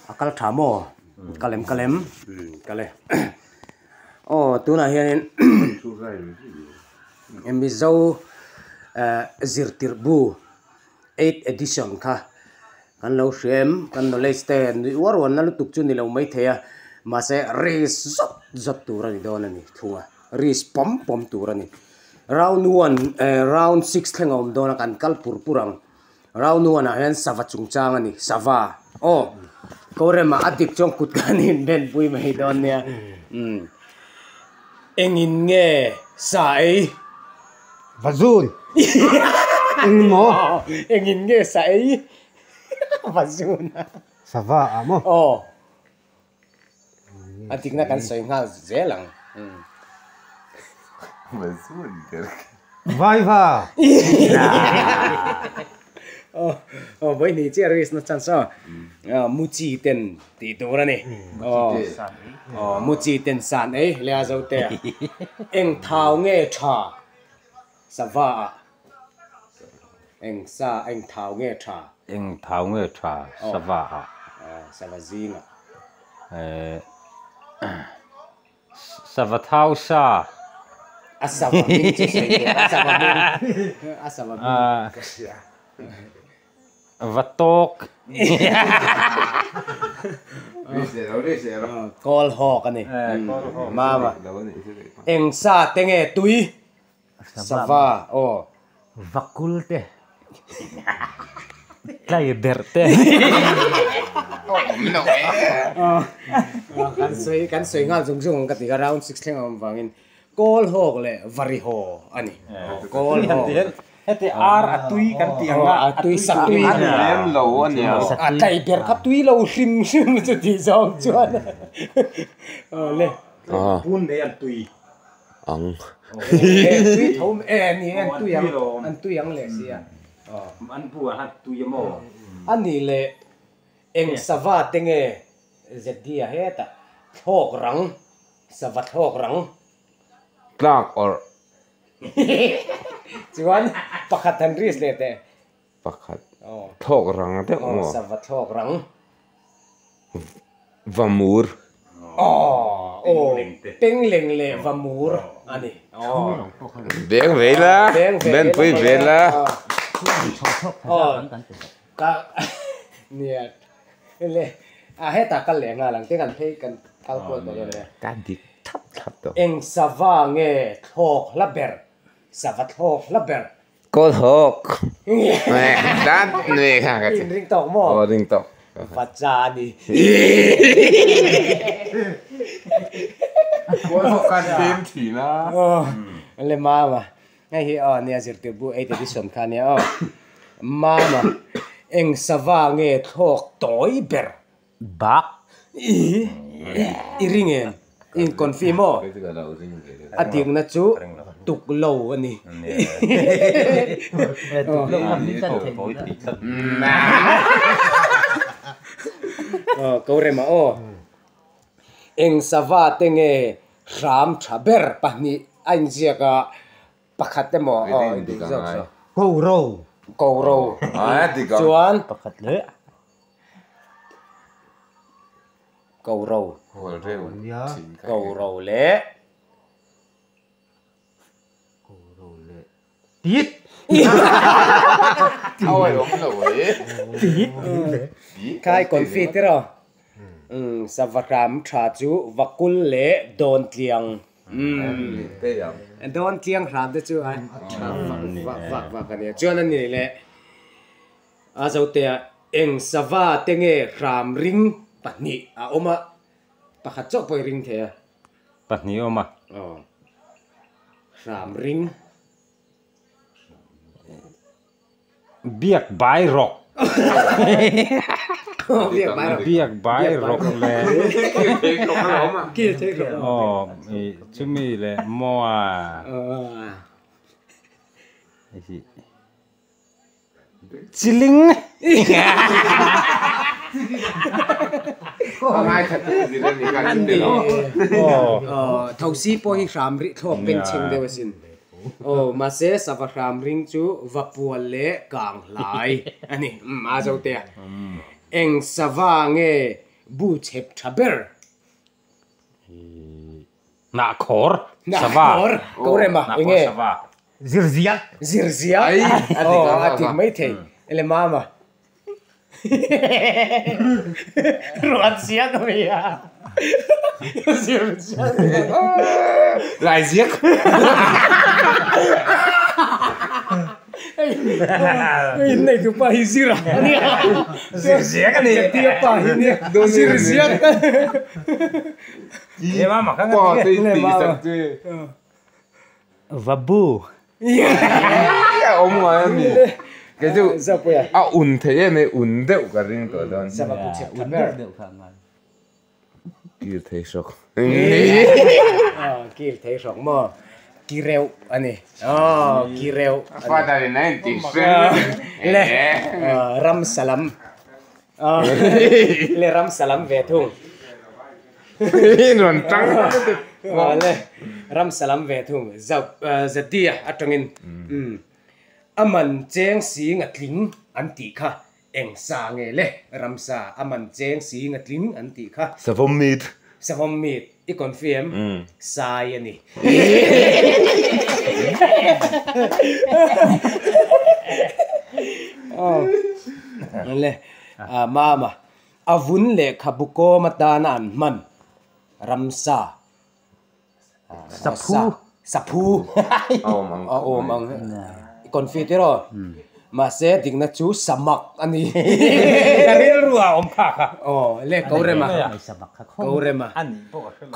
A kal tha maw? Kal em kal em? Kal e. Aw tunah hianin Mizo zirtirh bu eight edition kha kan lo hria em? Kan knowledge te nuih uar uarna lutuk chu ni lo maithei a, mahse risk zawt zawt tur a ni dawn a ni thung a, risk pawm pawm tur a ni. Round one eh round six thleng a awm dawn a kan kal pur pur ang. Round one ah hian sava chungchang a ni, sava aw Korema a dik chuan kut kan inben pui mai dawn nia umm engin nge sa ei? Vazun eng maw? Engin nge sa ei? Vazun a. Sava ah maw? Aw A dikna kan sawi nghal zel ang. Vaiva! Aw vawi hnih chiah risk na chance aw. Muchi ten tih tur a ni. Aw muchi ten san ei le a zo te a. Eng thau nge tha sava ah? Eng sa eng thau nge tha? Eng thau nge tha sava ah? Sava zing ah. Sava thau sa. A sava hming chu sawi tur a sava hming a sava hming ka hria. Va tawk. Kawl hawk a ni. Mama. Eng sa te nge tui? Sava aw. Vakul te. Tlai berh te. Kan sawi kan sawi nghal zung zung ang ka ti kha round six thleng a awm vangin kawl hawk leh vari haw a ni. Kawl hawk. Heti ar a tui kan tih ang a. A tui sak tui. A lem lo a nia. A tlai berh kha tui lo hrim hrim chu tih zawng chuan. Aw le. Pun nei an tui. Ang. Tui tho e ni an tui ang an tui ang leh sia. An bu ah khan tui a maw? A nih leh eng sava te nge ZD a hetah thlawk rang sava thlawk rang. Tlak awrh. Chuan pakhat han risk leh teh. Pakhat thlawk rang deuh maw? Sava thlawk rang. Vamur. Aw pengleng leh vamur a ni. Beng ve ila, benpui ve ila. Ka nia le a hetah kal leh nghal ang te kan phei kan kal kual tawh dawn ania. Ka dik thap thap tawh. Eng sava nge thlawk hla ber? Sava thlawk hla ber. Kawlhawk dat nui kha ka ti. In ring tawk maw? Aw ring tawk. Vacha a ni. Kawlhawk khan fim thin a. Aw le mama hei hi aw nia zirtir bu eight edition kha ania aw. Mama eng sava nge thlawk tawi ber? Bak. I i ring em? I inconfirm aw? A dikna chu tuk lo a ni. Aw ko rem a aw. Eng sava te nge hram tha ber pahnih a inziak a pakhat emaw aw dik zawk zawk. Ko ro. Ko ro. Chuan. Pakhat leh. Ko ro. Ko ro leh. Ko ro leh. Tit. Tit. Khai confi tiraw. Sava hram tha chu vakul leh dawntliang. Dawntliang hram te chu a tha vak vak vak a nia. Chuan a ni leh. A zotea eng sava te nge hram ring pahnih a awm a, pakhat chauh pawh i ring thei a. Pahnih awm a. Aw. Hram ring. Biak bai rawk. Biak bai rawk. Biak bai rawk le. Kil thei rawk. Aw, chumi le maw a. Chiling. Thosi pawh hi hram rih thlawk beng chheng deuh asin. Aw mahse sava hram ring chu va pual leh kang hlai a ni. A zo te a. Eng sava nge bu chhep tha ber? Hnahkhawr sava. Hnahkhawr ko rem a, eng nge? Zirziak. Zirziak. Aw, a dik maithei. Ele mama. Ruat ziak a mi a. Zirziak. Lai ziak. Hei in nei tu pa hi zir a nia. Zir ziak a ni. Tia pa hi nia. Zir ziak. Pa te i tih sak che. Vabu. A awm ngai a mi. Kei chu a un thei em e un deuh ka ring tawh dawn. Un deuh deuh kha a ngai. Kil thei hrawk. Kil thei hrawk maw? Ki reuh a ni. Aw, ki reuh a ni. Father in a inti hre. Le, ram salam. Le ram salam ve thung. Rawn tang. Le, ram salam ve thung. Zadia atangin. A man cheng sing a tling an tih kha. Eng sa nge le? Ramsa a man cheng si nga tling an tih kha. Savawm meat. Savawm meat i confirm sai a ni. Le mama a vun lehkhabu kawm atana an hman ramsa. Saphu. Saphu. A awm ang. A awm ang. I confi tir aw. Mahse dikna chu samak a ni. Ka rilru a awm kha kha. Aw le ko rem a. Ko rem a.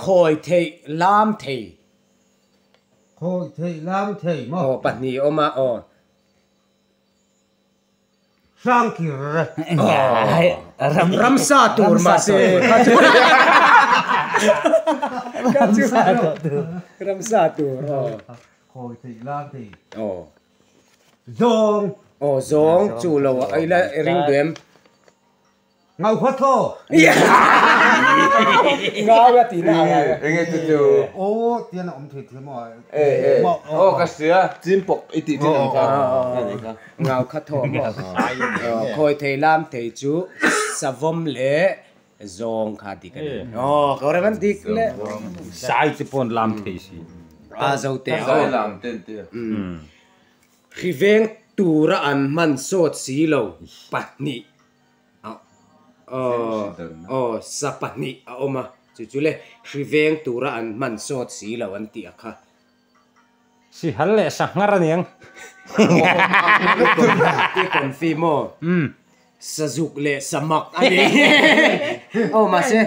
Khawi theih lam thei. Khawi theih lam thei maw? Aw pahnih awm a aw. Hrangkir. Ramsa tur mahse kha chu Ramsa tur aw. Khawi theih lam thei. Aw. Zawng. Aw zawng chu lo a ila ring duh em. Ngau khaw thaw. Ngau a tihna ang ang. Enge chu chu. Aw tian a awm thei thiam aw. E e aw ka hria chin pawk i tih thin ang kha. Ngau kha thaw maw. Khawi thei lam thei chu savawm leh zawng kha dik a ni. Aw ka rem an dik le. Sai te pawn lam thei si. A zo te aw. Sai lam ten te. Hri veng tura an hman sawt si lo pahnih. Aw sa pahnih a awm a, chu chu le hri veng tura an hman sawt si lo an tih a kha. Sihal leh sanghar a niang. I confi maw? Sazuk leh samak a ni. Aw mahse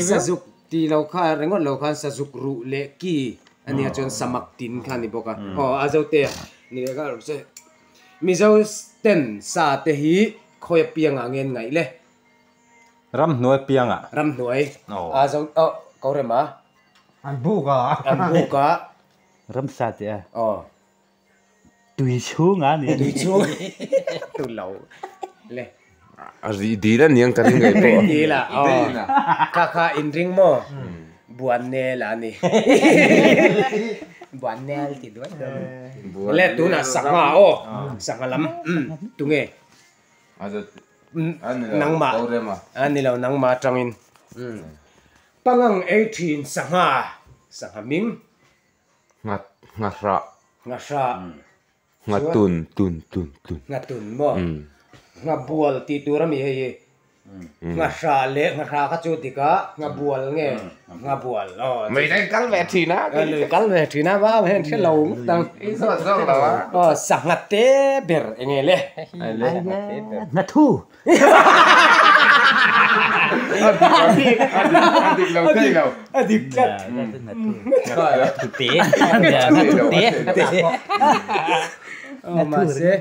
sazuk tih lo kha ringawt lo khan sazuk ruh leh ki a nia chuan samak tin kha a ni bawk a. Aw a zote a ni leh kha rawh se. Mizo ten sa te hi khawi a piangah nge an ngaih le? Ramhnuai piangah. Ramhnuai. A zo oh ko rem a. An buk a. An buk a. Ramsa te a. Aw. Tui chhung a ni. Tui chhung. Tu lo le. A ri dil a niang ka ring ngei pawh. Ri dil a. Aw. Kha kha in ring maw? Buannel a ni. Buannel ti duai duai. Le tunah sangha aw. Sangha lam. Tunge? Nangmah. A ni lo nangmah atangin. Pangang ei thin sangha. Sangha ming. Nghahrah. Nghahrah. Nghatun tun tun tun. Nghatun maw? Nghabual tih tur a mi hei hi. Nghahrah leh nghahrah kha chu dik a, nghabual nge nghabual aw. Lui kan kal ve thin a. Lui kal ve thin a, vau hian hre lo ngawt ang. I zawt zawk lo a. Aw sangha te ber enge le. Nghathu. A dik lo thei lo. A dik tlat. Nghathu te. Nghathu te. Mahse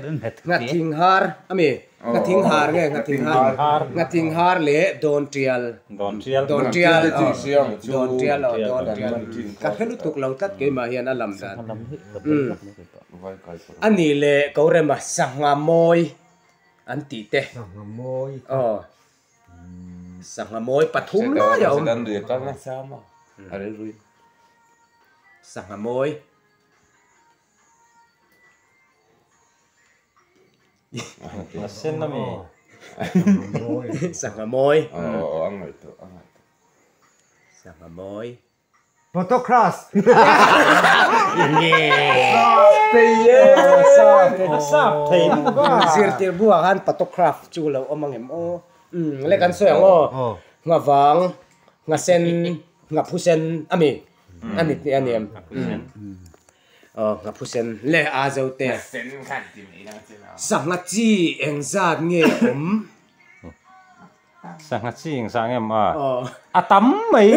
nghathing har a mi. Nghathing har nge nghathing har. Nghathing har leh dawn tial. Dawn tial. Dawn tial. Dawn tial aw dawn tial. Ka hre lutuk lo tlat keimah hian a lam dan. A nih leh ko rema sangha mawi. An tih te. Sangha mawi. Aw. Sangha mawi pathum lai a awm. Sangha mawi. A sen a mi. Sangha mawi. Aw a ngaihtuah a ngaihtuah. Sangha mawi. Photocrass. Zirtir buah khan photocraft chu lo awm angem aw. Le kan sawi ang aw. Nghavang, nghasen, nghaphusen a mi a ni a ni em. Aw nghaphusen le a zo te. Sangha chi engzat nge awm? Sangha chi engzah nge maw? A tam mai.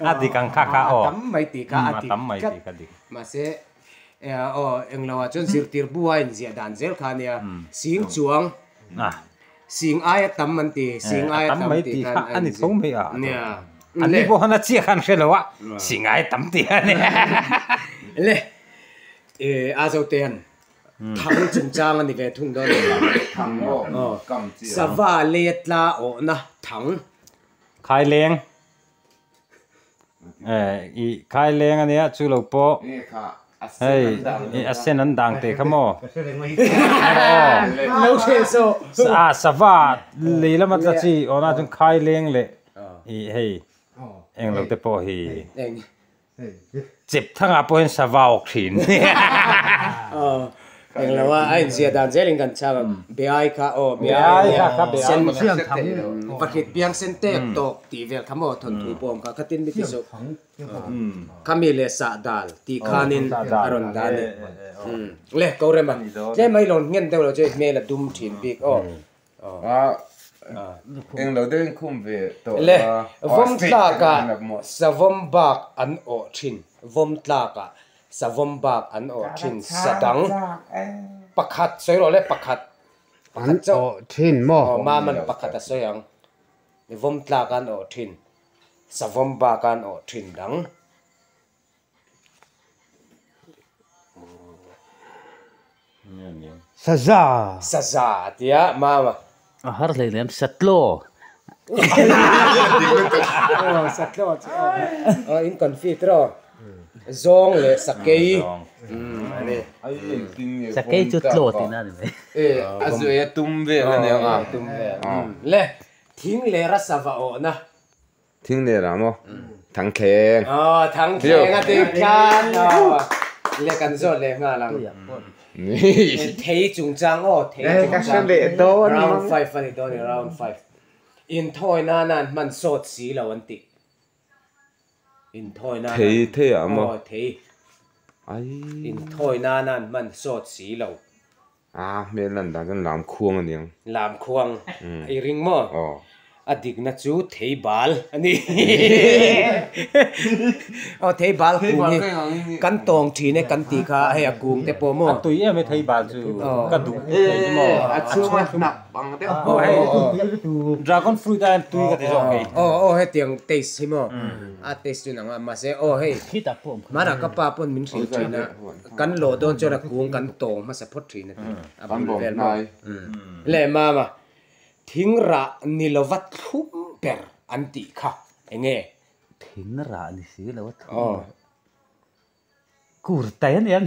A dik ang kha kha aw. A tam mai tih kha a dik. A tam mai tih kha dik. Mahse aw englo ah chuan zirtir bu a inziah dan zel kha a nia. Sing chuang sing aia tam an ti. Sing aia tam tih kha a ni tho mai a. Nia. An ni pawh khan a chiah khan hre lo a. Sing aia tam tih a nia. Le a zo te an Thang chungchang a ni ve thung dawn lo. Thang aw kam chi a. Sava leia tla awhna thang. Khaileng i khaileng a nia chu lo pawh hei i a sen an dang teh kha maw. Lo hreh sawh. A sava lei lama tla chi awhna chuan khaileng leh i hei englo te pawh hi. Chep thangah pawh hian sava awk thin. Englo a, a inzia dan zelin kan chhang a, Beai kha aw, Beai kha kha Beai sen Vahrit biang sen tek tawk tih vel kha maw thawnthu pawh awm kha, khatin mi ti zawk khami leh sah dal tih khanin a rawn dah a ni. Le ko rem a, tlem a i lo nghen deuh lo chu i hmel a dum thin bik aw. Englo deuhin khum ve tawh Le, vawm tlakah savawm bak an awh thin. Vawm tlakah savawm bak an awh thin. Sadang pakhat sawi rawh le, pakhat. An awh thin maw? Aw, Maman pakhat a sawi ang. Vawm tlak an awh thin. Savawm bak an awh thin dang. Saza. Saza a ti a, mama. A har hlei lem, satlaw. Aw, satlaw chu aw. Aw, in confit rawh. Zawng leh sakei. A ni. Sakei chu tlaw tihna a ni mai. E, a zuai a tum vel a nia nga. Tum vel. Le, thing leh rasa va awhna. Thing nen ah maw? Thangthleng. Aw, thangthleng a tih khan aw. Le kan zawt leh nghal ang. Thei chungchang aw, thei chungchang. Round five a ni dawn i, round five. Inthawi nana an hman sawt si lo an tih. Inthawi nana. Thei thei ah maw? Aw, thei. Inthawi nana an hman sawt si lo. A hmel lan dan chuan lam khuang a niang. Lam khuang i ring maw? Aw. A dikna chu thei bal a ni. Aw thei bal kung hi kan tawng thin e kan tih kha hei a kung te pawh maw? A tui em e thei bal chu ka duh thei chu maw? A chhung a hnap ang deuh. Aw hei dragon fruit a hian tui ka ti zawk kei. Aw aw hetiang taste hi maw? A taste chu nang a mahse aw hei hmanah ka pa pawn min hrilh thin a. Kan lawh dawn chuan a kung kan tawng hmasa phawt thin a ti. A bul vel maw? Le mama, thing rah ni lova thlum ber an tih kha eng nge? Thing rah ni si lo a thlum ber. Kur tai a nia.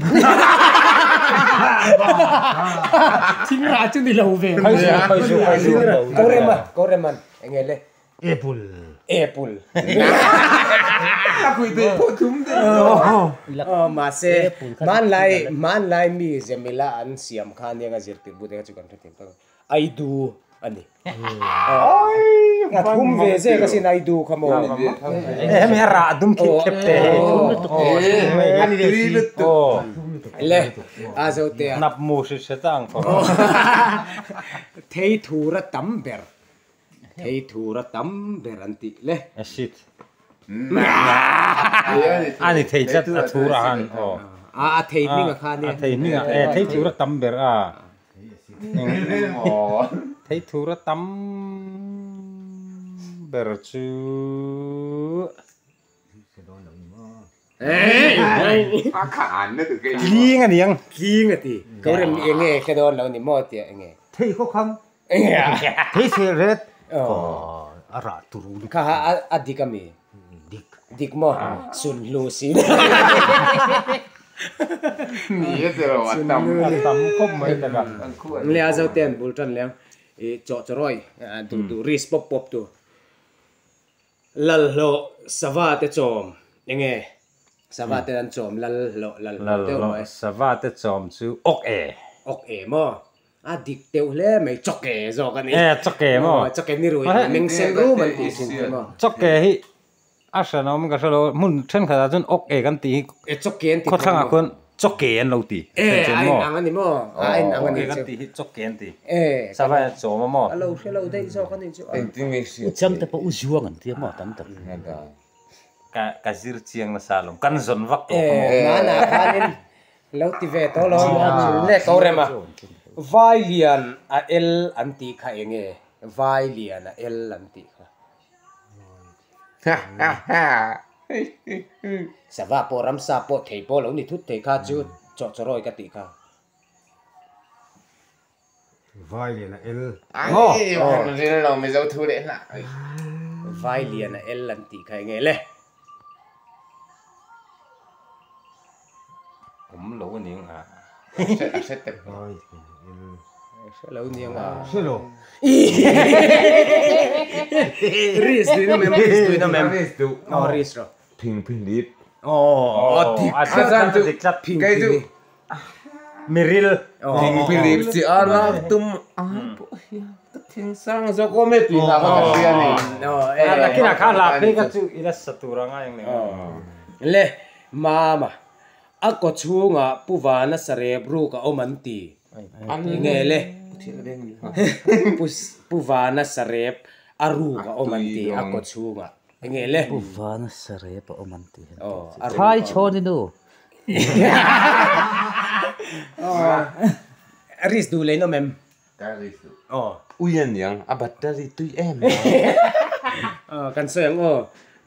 Thing rah chu ni lo ve. Ko rem a, ko rem an. Eng nge le? Apple. Apple. A pui dei pawh thum dei lo. Aw mahse hmanlai hmanlai mi zemila an siam kha ania nga zirtir but eng a chu kan hrethiam tak Aidu a ni. A thum ve zek asin Aidu kha maw. Hemi a rah dum khip khep te hi. Le a zo te a. Hnap mu hri hre ta ang tawh. Thei thura tam ber. Thei thur a tam ber an tih le. Acid. A ni thei tlat a thur ah han aw. A a thei hming a kha nia. A thei hming a e thei thur a tam ber a. Thei thur a tam ber chu. Tling a niang. Tling a ti. Ko rem eng nge hre dawn lo ni maw tia eng nge. Thei khaw kham. Thei sel ret. A rah turu lutuk. Kha a dik a mi? Dik. Dik maw? Sunhlu sin. Ni e tiro a tam. A tam khawp mai tak a. Le a zo te an bul tan leng i chaw chawrawi duh duh risk pawp pawp tu. Lalhlawh sava te chawm enge sava te an chawm lalhlawh lalhlawh deuh mai. Lalhlawh sava te chawm chu awk e. Awk e maw? A dik deuh hle mai chawke zawk a ni. E chawke maw? Chawke ni rui meng sen rum an tih thin kha maw? Chawke hi a hran awm ka hre lo hmun thenkhatah chuan awk e kan tih hi E chawke an ti khawthlangah khuan chawke an lo ti. E a in ang a ni maw? A in ang a ni chu. Kan tih hi chawke an ti. E sava hian chawm a maw? A lo hre lo daih zawk a ni chu. Engtin nge hriat U cham te pawh u zuang an ti a maw tam tak. Ka ka zir chiang nasa alawm kan zawn vak tawh kha maw? E hmanah khanin lo ti ve tawh lo le ko rem a. Vai lian a el an tih kha enge? Vai lian a el an tih kha. Sava pawh ramsa pawh thei pawh lo ni thut thei kha chu chaw chawrawi ka tih kha. Vai lian a el. Vai lian a el an tih kha enge le? Awm lo a ni ang a. Vai lian a el. Hre lo ni ang a. Hre lo. Risk duin awm em? Risk duin awm em? Risk duh. Aw risk rawh. Phing phing lip. Aw dik tlat. Dik tlat. Phing phing lip. Miril. Phing phing lip chi a lak tum ai pawh hian ka thing sang zawk awm e tih hla kha ka hria a ni. Nakinah kha hla phei kha chu i la sa tur a ngai ang nen. Le mama a kaw chhungah Pu Vana sarep ruk a awm an ti. Enge le Pu Vana sarep a ruk a awm an ti a kaw chhungah. Enge le? Pu Vana sarep a awm an ti. Thai chhawn i nu. Risk duh leh in awm em? Ka risk duh. Ui a niang, a battery tui em mai. Kan sawi ang aw,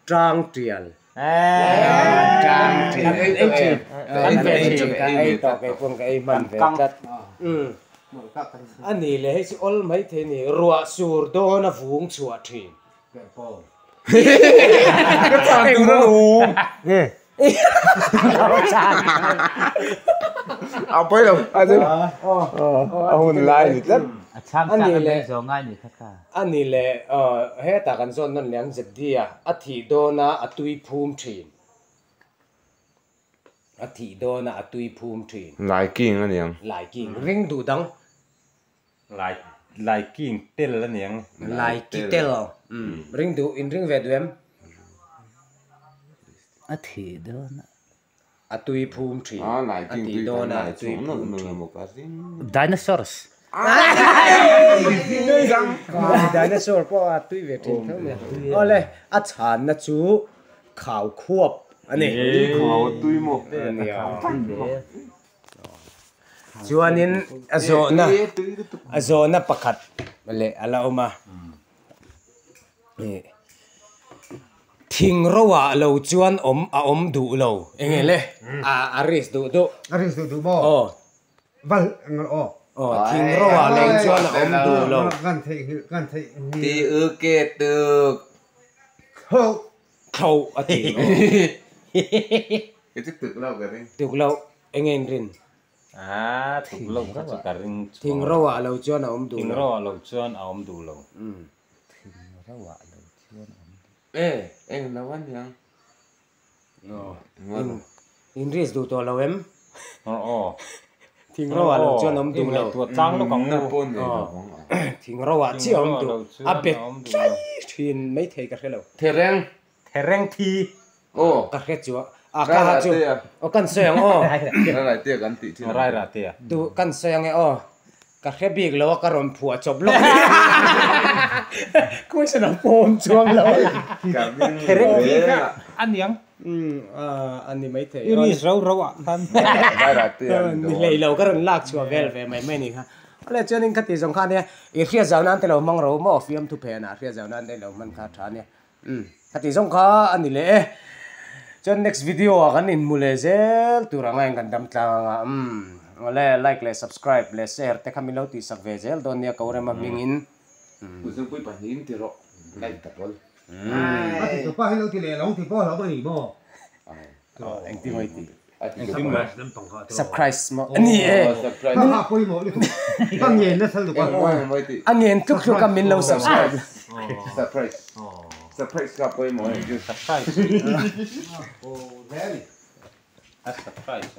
tang tial. Tang tial. Ei thin. Kan ei thin. Ka ei tawh kei pawn ka ei hman ve tlat. A ni le hei chu awl mai thei a ni, ruah sur dawn a vung chhuah thin. Ka chan tur a lo. A pawi lo a chu a hun lai ni tlat. A chhang chak an nei zawng ngai ni kha kha. A ni le hetah kan zawn nawn leh ang ZD-a a thih dawna a tui phum thin. A thih dawna a tui phum thin. Lai king a niang. Lai king ring duh dang. Lai lai king tel a niang. Lai ki tel. Ring duh in ring ve duh em? A thih dawn a. A tui phum thin. A tih dawn a a tui phum thin. Dinosaurs. Dinosaur pawh a tui ve thin tho mai. Awle a chhanna chu khau khuap a ni. Khau tui maw? Nia. Chuanin a zawhna a zawhna pakhat leh a la awm a, thing ro ah lo chuan awm a awm duh lo eng nge le a risk duh duh. A risk duh duh maw? Aw. Val eng aw. Aw thing ro ah lo chuan a awm duh lo. Kan theih kan theih Ti u ke tuk. Tho. Tho a ti. Ke chu tuk lo ka ring. Tuk lo. Eng nge in rin? Ah, tuk lo kha chu ka ring chuang. Thing ro ah lo chuan a awm duh lo. Thing ro ah lo chuan a awm duh lo. Thing ro ah lo chuan a awm duh lo. E, eng lo a niang. Aw, in risk duh tawh lo em? Aw, aw. Thing ro ah lo chuan a awm duh lo. Tuah tlang lawk ang u. Thing ro ah chiah a awm duh. A bet tlai thin maithei ka hre lo. Thereng. Thereng thi. Aw. Ka hre chu a ka ha chu aw kan sawi ang aw. Rairahtea kan tih thin. Rairahtea. Tu kan sawi ang e aw. Ka hre bik lo a ka rawn phuah chawp lawk. Question a pawm chuang lo. Thereng thi kha a niang. A ni maithei. I ris rau rau ah khan. Rairahtea. Ni hlei lo ka rawn lak chhuah vel ve mai mai ni kha. Awle chuanin khati zawng kha ania i hriat zau nan te lo hmang ro maw fiamthu phenah hriat zau nan te lo hman kha tha ania. Umm ka tih zawng kha a ni leh e. Chuan next video ah kan inhmu leh zel tur anga in kan dam tlang anga umm awle like leh subscribe leh share te kha min lo tihsak ve zel dawn nia ko rema hming in. Kuzungpui pahnih in ti rawh like ta pawl. A ti tupa hi lo ti leh lo ti pawh hlauh a ni maw? Engtin maw i ti? Surprise maw ani e. A ngen tluk tluk a min lo subscribe. Surprise. Surprise ka pawimawh e. Surprise. A surprise.